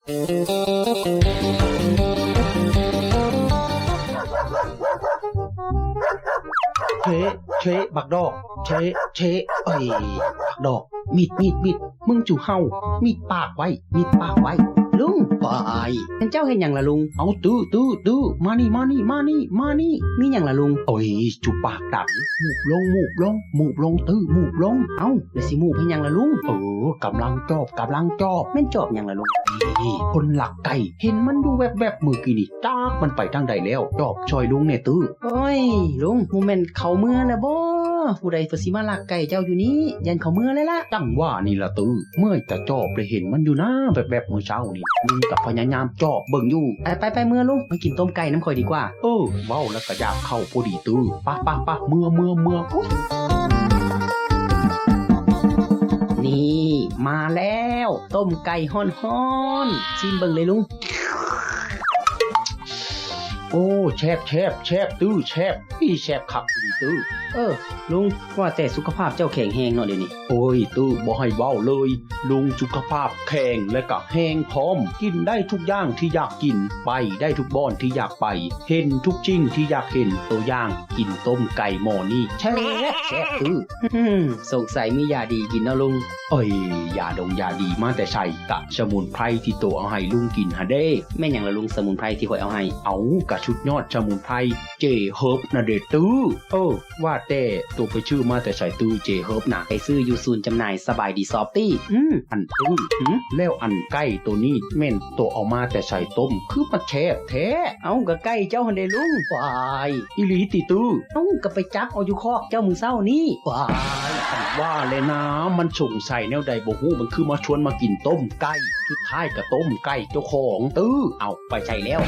ເຊະ ເຊະ ບັກດອກ ເຊະ ເຊະ ເອີຍ ບັກດອກ ມິດ ມິດ ມິດ ມຶງຈູເຫົ່າ ມິດປາກໄວ້ ມິດປາກໄວ້ ລຸງ ປາຍ ແມ່ນເຈົ້າເຮັດຫຍັງລະລຸງ? ເອົາ ຕື້ ຕື້ ຕື້ ມານີ້ ມານີ້ ມານີ້ ມານີ້ ມີຫຍັງລະລຸງ? ໂອ້ຍ ຈຸປາກດັງ ໝູບລົງ ໝູບລົງ ໝູບລົງ ຕື້ ໝູບລົງ ເອົ້າ ແລ້ວຊິໝູບເຮັດຫຍັງລະລຸງ? ເອີ ກຳລັງຈອບ ກຳລັງຈອບ ແມ່ນຈອບຫຍັງລະລຸງ? ນີ້ ຄົນລັກໄກ່ ເຫັນມັນຢູ່ແວບໆມື້ກີ້ນີ້ ຈັກມັນໄປທາງໃດແລ້ວ ຈອບຊ່ອຍລຸງແດ່ຕື້. ໂອ້ຍ ລຸງ ບໍ່ແມ່ນເຂົາເມືອແລ້ວບໍ? ຜູ້ໃດກໍຊິມາລັກໄກ່ເຈົ້າຢູ່ນີ້ ຢ້ານເຂົາເມືອແລ້ວລະ. ຈັ່ງວ່ານີ້ລະຕື້ ເມື່ອຍແຕ່ຈອບ ແລະເຫັນມັນຢູ່ນາແວບໆມື້ເຊົ້ານີ້ ລຸງກໍພະຍາຍາມຈອບເບິ່ງຢູ່. ໄປໆໆ ເມືອລຸງ ມາກິນຕົ້ມໄກ່ນຳຂ້ອຍດີກວ່າ. ເອີ ເວົ້າແລ້ວກໍຢາກເຂົ້າພໍດີຕື້ ປະ ປະ ປະ ເມືອ ເມືອ ເມືອ ອຸ້ຍ. ນີ້ ມາແລ້ວ ຕົ້ມໄກ່ຮ້ອນໆ ຊີມເບິ່ງເລີຍລຸງ. ໂອ້ ແຊບ ແຊບ ແຊບ ຕື້ ແຊບ ອີ ແຊບຄັກອີ່ຫຼີຕື້. ເອີ ລຸງ ວ່າແຕ່ສຸຂະພາບເຈົ້າແຂງແຮງເນາະດຽວນີ້? ໂອ້ຍ ຕື້ ບໍ່ໃຫ້ເວົ້າເລີຍ ລຸງສຸຂະພາບແຂງ ແລະກະແຮງພ້ອມ ກິນໄດ້ທຸກຢ່າງທີ່ຢາກກິນ ໄປໄດ້ທຸກບ່ອນທີ່ຢາກໄປ ເຫັນທຸກສິ່ງທີ່ຢາກເຫັນ ໂຕຢ່າງ ກິນຕົ້ມໄກ່ໝໍ້ນີ້ ແຊບ ແຊບຕື້. ສົງໄສມີຢາດີກິນເນາະລຸງ. ເອີຍ ຢາດົງຢາດີມາແຕ່ໃສ? ກະສະໝຸນໄພທີ່ໂຕເອົາໃຫ້ລຸງກິນຫັ້ນເດ້. ແມ່ນຫຍັງລະລຸງ ສະໝຸນໄພທີ່ຂ້ອຍເອົາໃຫ້? ເອົ້າ ກະຊຸດຍອດສະໝຸນໄພ ເຈເຮີບ ນັ້ນເດ້ຕື້. ເອີ ວ່າແຕ່ໂຕໄປຊື້ມາແຕ່ໃສຕື້ ເຈເຮີບນະ? ໄປຊື້ຢູ່ສູນຈຳໜ່າຍສະບາຍດີຊອບຕີ້. ອື ອັນ ຕື້ ຫື ແລ້ວອັນໄກ່ໂຕນີ້ແມ່ນໂຕເອົາມາແຕ່ໃສ? ຕົ້ມຄືມັນແຊບແທ້. ເອົ້າ ກະໄກ່ເຈົ້າຫັ້ນເດ້ລຸງ. ວ້າຍ ອີ່ຫຼີຕິຕື້? ເອົ້າ ກະໄປຈັບເອົາຢູ່ຄອກເຈົ້າມື້ເຊົ້ານີ້. ວ້າຍ ອັນວ່າແຫຼະນາ ມັນສົງໄສແນວໃດບໍ່ຮູ້ ມັນຄືມາຊວນມາກິນຕົ້ມໄກ່ ສຸດທ້າຍກະຕົ້ມໄກ່ເຈົ້າຂອງຕື້. ເອົ້າ ໄປໃສແລ້ວ?